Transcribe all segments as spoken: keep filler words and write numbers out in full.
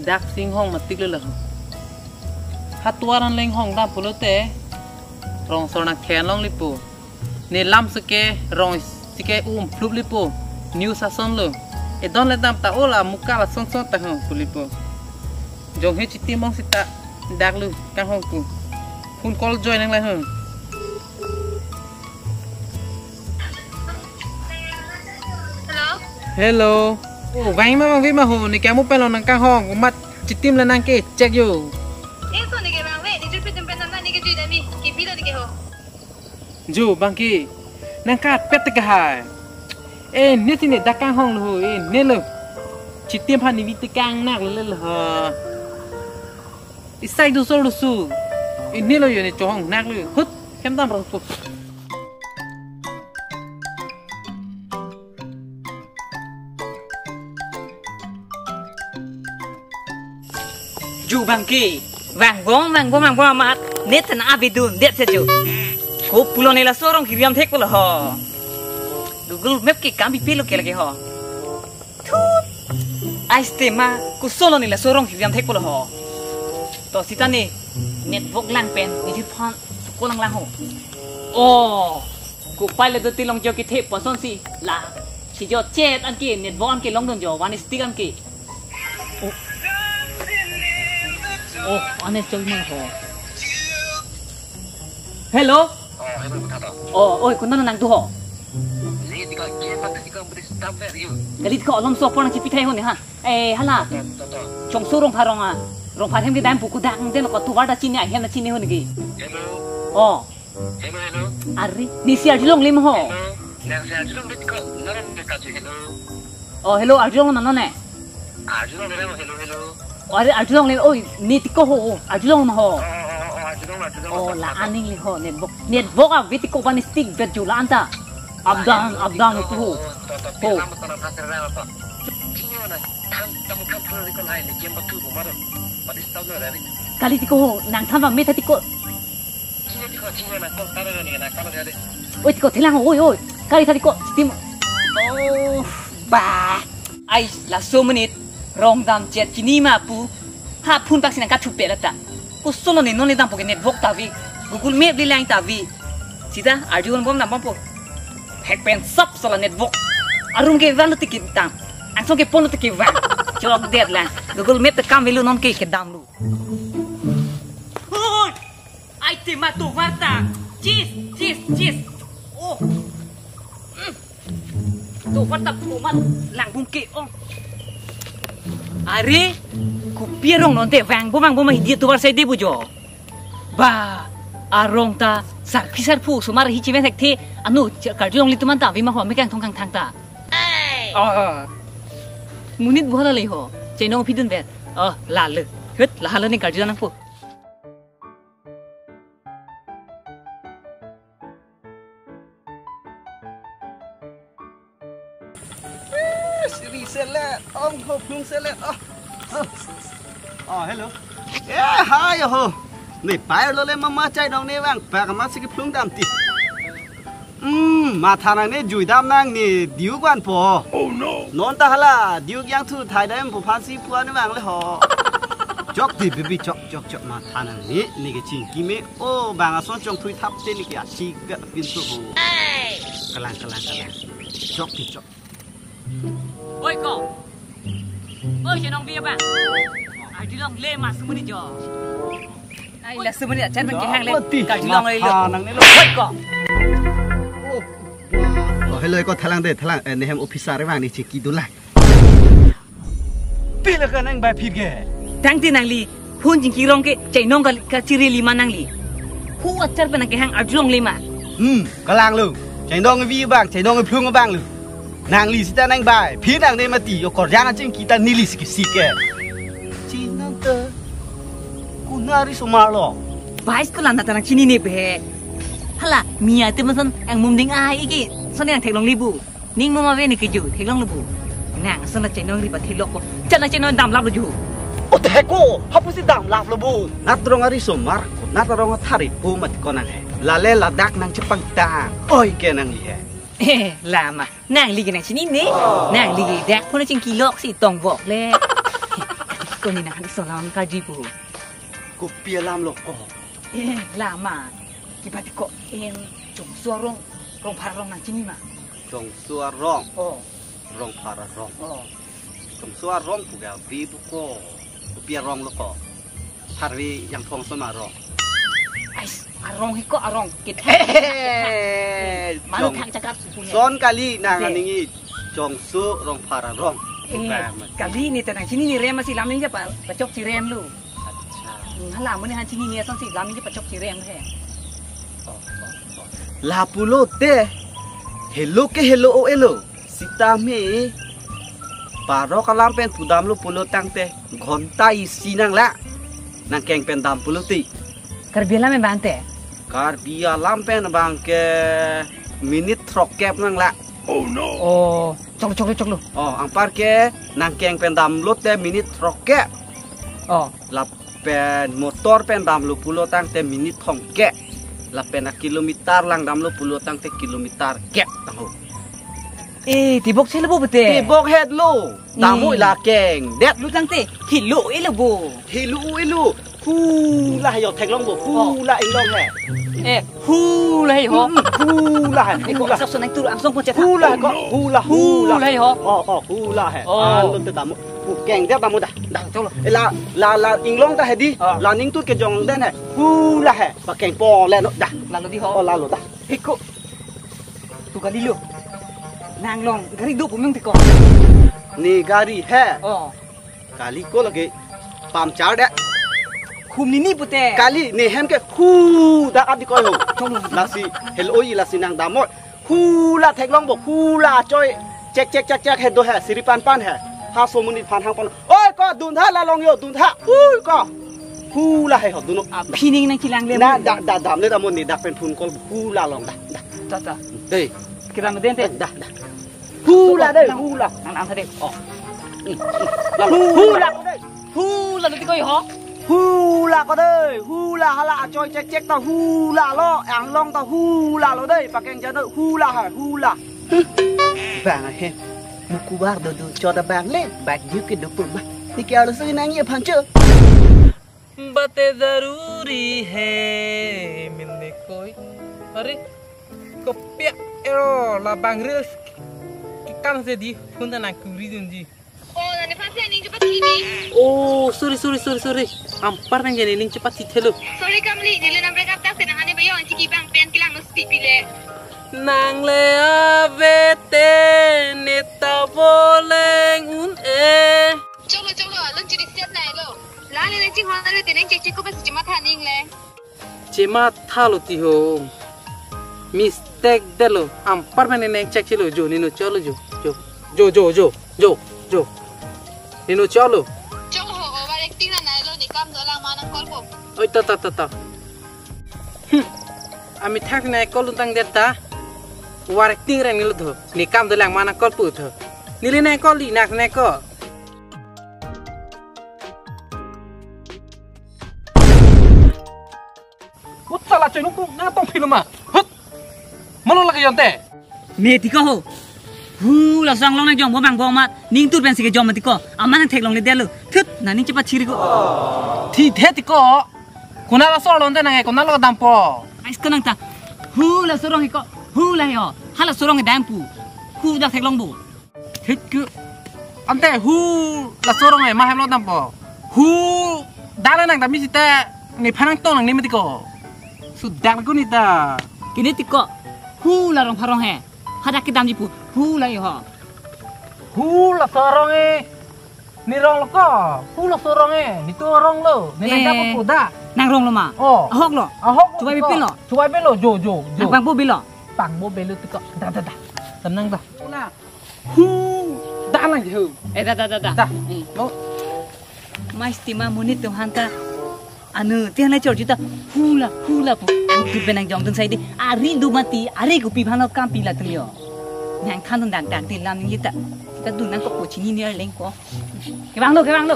Dak si inghong matik lo laho. Ha tovar an le inghong dam pulote rong asor nangkhen longle po. Ne lam sike rong sike um phlup le po. News ason lo. Edon le dam ta ola muka la son son ta ho pu le po. Jong he chitim ong sita dak lo kanghong pu. Phone call join nang laho. Hello? Hello. Oh, vang ma vangve ma ho, ne kemu pelo nangkanghong, mat chitim le nangkechek jo. Eh, so ne ke vangve, ne jupit pen nang ne ke jui dami, ke pilo ne ke ho. Jo, bangke, nangkatpet te kahai. Eh, ne si ne dak kanghong lo ho, eh, ne lo. Chitim aphan ne vi te kangnak le le ho. Isai dusol dusu. Eh, ne lo jo ne chohong nak lo. Hut, kem dam rong pu. Ju bangke, vangbom, vangbom, vangbom amat, net na abidun, det se ju. Ko pulo ne laso rong kiriam thek pulo ho. Google Map ke kam bipilo ke lake ho. Thut. Ai ste ma, ko solo ne laso rong kiriam thek pulo ho. To sita ne, network lang pen, ne phone, ko lang lang ho. Oh, ko pai le do tilong jo kethe pason si, la. Si jo chat anke, network anke longdun jo, one stick anke. Oh. Oh, ane choi mang ho. Hello? Oh, hello, kotha to. Oh, oi, konat nangtum ho? Ne tika ke pati tika beri stamp ver you. Kali ko alom so pon chipi thai ho ne ha. Eh, hala. To, to, to. Chongso Rongphar rong a. Rongphar hem ke dam pu kudang den ko tovar ta chini, hem na chini ho ne ke. Hello. Oh. Hello, hello. Are, ne si Arjulong le ma ho? Hello. Ne si Arjulong le ko, naran ke kachi hello. Oh, hello, Arjulong ma non ne? Arjulong le ma hello, hello. Oh, are Arjulong le, oi, ne tiko ho, Arjulong ma ho? Oh, oh, oh, oh, Arjulong, Arjulong. Oh, la aning le ho, network. Network ave tiko ban stick bet jula anta. Up down, up down tu ho. Oh, to, to, to, ho. Pila mo to na pasar na to. Chini na, tham, tham, tham, tham, ko lai ne jem batu ko maro. Pati stop na ri. Kali tiko ho, nangtham ba me tha tiko. Oi, tiko thelang, oi, oi. Kali tadi ko, tim. Oh, bah. Ai, laso menit. Rong dam chet chini ma pu. Ha phone pak sinang kathupe lata. Ko solo ne non le dam po ke network ta vi. Google Map le lang ta vi. Sita, Arjulong bom dam bom po. Hack pen sap solo network. Arum ke van lo tiki tam. Angsong ke pon lo tiki van. Chok det lang. Google Map te kam velu non ke ke dam lu. Oi! Ai te ma tovar ta. Chis, chis, chis. Oh. Mm. Tovar ta tovar lang bungke ong. Are, kopi arong non te vangbom vangbom ma hidi tovar sai de bujo. Ba, arong ta sarpi sarpo osomar hi chimen thekthe. Anu, Karjulong le tuman ta vi ma ho me kangthong kangthang ta. Oh, oh. Monit bohala le ho. Chenong aphi dunver. Oh, la le. Hut, la hala ne Karjulong nangpo. Siri selet, ong ho phlung selet, oh. Oh. Oh, hello. Eh, hi, ho. Ne pai lo le mama chai dong ne vang, pa kama si phlung dam ti. Hmm, matha nang ne jui dam nang ne diu gwan po. Oh no. Non ta hala, diu yang thu thai dam po phan si puan vang le ho. Chok ti bibi chok, chok, chok matha nang ne, ne ke chingki me. Oh, bang ason chong thui thap te ne ke asi ga pin so ho. Kalang, kalang, kalang. Chok ti chok. Oi ko. Oi, chenong bi ba. Arjulong le ma sumuni jo. Ai la sumuni achan bang kehang le. Mati. Karjulong le lo. Matha nang ne lo. Oi ko. Oh, hello ko thelang de, thelang, eh, nehem officer vang ne chingki dula. Pila ka nang bai phit ke. Tang ti nangli. Hun jingki rong ke, chainong ka, kachiri lima nangli. Hu achar pen nang kehang Arjulong le ma. Hmm, kalang lo. Chainong vi bang, chainong phlung bang lo. Nangli sita nang bai, phi nang ne mati, yo korjang aching kita neli siki sike. Chinam te. Kunari sumar lo. Bai school anta nang chini ne be. Hala, mia te masan ang mum ding ai iki. Son yang theklong libu. Ning mo ma ve ne ke ju, theklong lo bu. Nang ason la chainong ri pa theklok ko. Chan la chainong dam lap lo ju. O te ko, hapu si dam lap lo bu. Nat rong ari somar, nat rong athari po mat ko nang he. Lale ladak nang chepang tang. Oi ke nangli he. Eh, lama. Nangli ke nang chini ne. Nangli ke dak po na chingki lok si tong bok le. Ko neli nanghan ison alam kaji pu. Kopi alam lo ko? Eh, lama. Kipa ti ko en Jongso arong, Rongphar arong nangchini ma? Jongso arong. Oh. Rongphar arong. Oh. Jongso arong pu ga bi pu ko. Kopi arong lo ko? Pharvi Jangphong ason arong. Ais, arong hi ko arong. Kit. Hehehe. Manu Jong- thang chakap supu he. Son kali nang Oke. Aning i Jongso Rongphar arong. Eh, Bang, mati. Kali neli ta nangchini neli rem si lam neli ja pa, pachok chirem lo. Acha. Hmm, hala mo nanghan chini neli asonsi lam neli ja pachok chirem he. Oh, oh, oh. Lapulote. Helo ke helo-o-e lo. Sitame parok alam pen pudamlo pulo tangte ghonta isi nang la. Nangkeng pen dam pulote. Karbi alam pen abang te? Karbi alam pen abang ke minit throkkep nang la. Oh, choklo, choklo, choklo. Oh, anpar ke nangkeng pen damlote minit throkkep. Oh. Lapen motor pen damlo pulo tangte minit thomkep. Lapen a kilometer lang damlo pulo tangte kilometer kep tangho. Eh, tibok chelo bo pute. Tibok het lo. Dam-o Eh. La keng. Det lo tangte, helo-e lo bo. Helo-e lo. Hula he yo theklong bo. Oh. Hula inglong he. Eh, hula he ho. Hmm, hula he. Eh, ko Hula. Asap sonai tur angsong pon chet ha. Hula he ko. Hula, hula. Hula he ho. Oh, oh, hula he. Oh. Alo te dam-o. Keng det dam-o dah. Dah, choklo. Eh, la, la, la inglong ta he di. Ah. La ning tur kejong den he. Hula he. Pakeng po le no dah. Lalo di ho. Oh, lalo dah. Hiko. Tu kali lo. Nang long gari do pumung tiko. Neli gari he. Oh. Kali ko lagi puncture det. Hum nini pute. Kali neli hem ke hu da ap di ko ho. Choklo. Lasi helo-i lasi nang dam-o. Hula theklong bo, hula choi. Chek, chek, chek, chek, he do he, siri pan pan he. Ha so monit aphan hang pon. Oi, ko dun tha la long yo, dun tha. Ui, ko. Hula he ho, dun-o. Aphi ning nangkelang le. Na, mo. Da, da, dam le dam-o neli dak pen phone call, hula long da, da. Ta, ta. Hei. Kedam den te. Da, da. Hula dei, hula. Nang, nang tha dei. Oh. Hmm, hmm. Lang, hula. Hula. Hula lo ti ko ho. Hula ko dei, hula hala achoi chek chek ta hula lo, anglong ta hula lo dei, pakeng jado hula ha, hula. Bang he, mukubar do do choda bang le, bak juk ke do pun ma. Neli ke arus nang ye phancho. Bate zaruri hai milne koi. Are, kopi ero labang reels ke kam se di, phone ta nang kuri dunji. Oh, nani phan si aning chepachini. Oh, sorry, sorry, sorry, sorry. Anpar nang jani aning chepachi thelo. Sorry, Kamli, neli number kap tak se nang ane bayo anchi ki bang pen kelang no speed pile. Nang le ave te neta boleng un e. Choklo, choklo, alun chiri siat na elo. La le nang chinghon le te nang chek chek ko pas chima thaning le. Chima thalo ti ho. Mistake det lo. Anpar mane neng chek chelo jo nino cholo jo. Jo. Jo jo jo. Jo. Jo. Nino cholo. Choklo ho, over acting na nai lo, ne kam dolang ma nang call po. Oi ta ta ta ta. Hmm. Ami thak nai call untang det ta. Over acting reng nilo tho. Ne kam dolang ma nang call po tho. Neli nai call di nak nai call. Utsa la choi nungku nang tong philo ma. Hut. Malo lagi yonte. Me ti ko ho. Hu la sang long nang jong bo mang bo mat. Ning tur pen si ke jong ma ti ko. Aman nang theklong le det lo. Thut na ning chepachi ri ko. Thi the ti ko. Konat asor lonte nang e konat lo dampo. Ais ko nang ta. Hu laso arong he ko. Hu la he ho. Hala laso arong he dam pu. Hu dak theklong bo. Thik ke. Ante hu laso arong e ma hem lo dampo. Hu dala nang dam isi te nephan nang tong nang ni ma ti ko. Sudak ko neli ta. Ke neli ti ko. Hu la Rongphar arong he. Hadak kedamji pu. Hu la he ho. Hu laso arong e. Ne rong lo ko. Hu laso arong e. Netum arong lo. Ne nang Eh. Dam ko da. Nang rong lo ma. Oh. Ahok lo. Ahok lo chubai ko. Bipin lo. Chubai belo jo jo jo. Nang pangbo belo. Pangbo belo ti ko. Da da da. Tenang da. Hu, da lang hu. Eh, da, da, da, da. Da. Hmm. Lo. Mai stima monit atum aphan ta. Anu, ti aphan le chor juta. Hu la, hu la pu. Ang tu pen nang jong dun sai di. Ari do mati, ari kopi aphan lo kam pi latum yo. Nang than dun dak dak di lam ni ta. Ta dun nang ko ko chini ni leng ko. Kevang lo, kevang lo.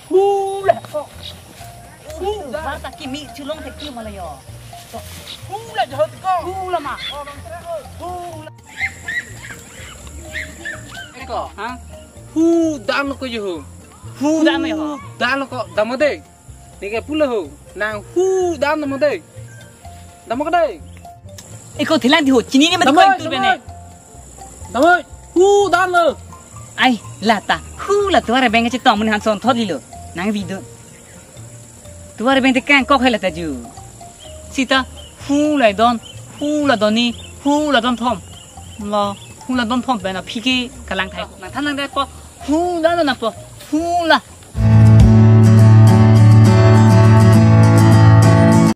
Hu la ko. Hu la ta kimi chulong te ki ma la yo. Hu la jahot ko. Hu la ma. Hu la. Eko. Ha? Hu dam ko jo. Hu dam ho. Dam lo ko, dam de. Neke pulo ho. Nang hu dam dam de. Dam ko de. Eko thelang di ho. Chini ni mati Dam ko oi, itu dam bene. Oi. Dam oi. Hu dam lo. Ai, lata. Hu la tuar beng chetong mun han son thot lilo. Nang video. Tuar beng tekang kok hai lata ju. Sita hu la don, hu la don ni, hu la don thom. Lo, hu la don thom bena phike kalang thai. Nang than nang de po. Hu la don na po. Hu la.